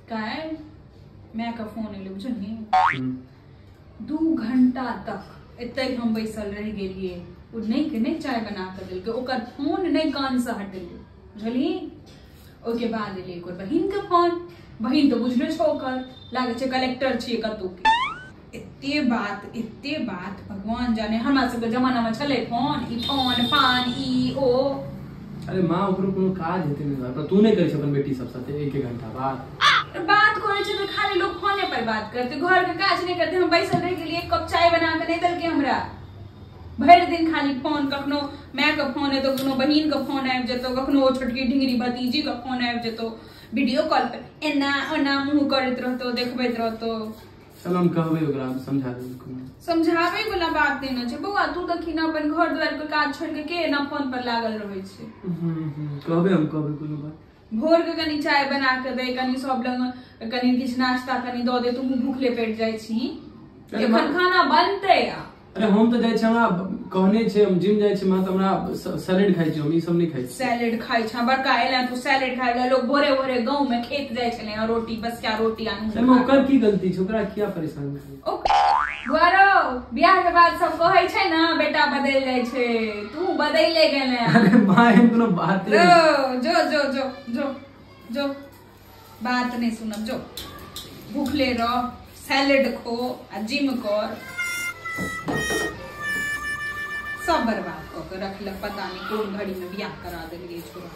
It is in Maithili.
काल्हि माय के फोन एलै बुझलियै, 2 घंटा तक एतै हम बैसल रहि गेलियै। ओ नहि के नहि चाय बना कऽ देलकै, ओकर फोन नहि कान से हटेलै बुझलियै। ओहिके बाद एलै ओकर बहिन के फोन, बहिन तऽ बुझले छौ ओकर, लागै छै कलेक्टर छियै कतौ के। एते बात एते बात, भगवान जाने। हमरा सबके जमाना में छलै फोन, ई फोन पान ई ओ। अरे माँ ओकरो कोनो काज हेतै ने घर पर, तू नहि करै छ अपन बेटी सब साथे 1 घंटा बात? बात करै छै तऽ खाली लोग फोने पर बात करते, घर के काज नहि करते। हम बैसल रहि गेलियै, 1 कप चाय बना के नहि देलकै हमरा। भरि दिन खाली फोन, कखनो माय के फोन एतौ, कखनो बहिन के फोन आबि जेतौ, कखनो ओ छोटकी ढिंगरी भतीजी के फोन आबि जेतौ, वीडियो कॉल पर एना ओना मुँह करैत रहतौ, देखबैत रहतौ। चल हम कहबै ओकरा, समझा देबै। समझाबै वाला बात नहि ने छै बौआ, तू देखी ना अपन घर दुआर के काज छोड़ के के एना फोन पर लागल रहै छै। कहबै हम, कहबै कोनो बात। भोर के कनी चाय बना के दे, कनी सब लग कनी किछु नाश्ता कनी दऽ दे, तू भूखले पेट जाइ छी। एखन खाना बनतै। अरे हम तऽ जाइ छी, हमरा कहने छै हम जिम जाइ छी माँ, तऽ हमरा सैलेड खाइ छी हम, ई सब नहि खाइ छी। सैलेड खाइ छै बड़का एला तू सैलेड खाइ ला। लोग भोरे भोरे गाँव में खेत जाइ छलै, रोटी बसिया रोटी आनू। ओकर की गलती छै, ओकरा किया परेशान करै? बुआरो बियाह के बाद सब कहै छै ना बेटा बदलि जाइ छै, तू बदलि गेले। अरे माँ एहन कोनो बात नहीं। जो जो जो जो जो बात नहीं सुनब, जो भूखले रह, सैलेड खो आ जिम कर, सब बर्बाद कऽ के रखलक। पता नहीं कोन घड़ी में बियाह करा देलियै छोरा।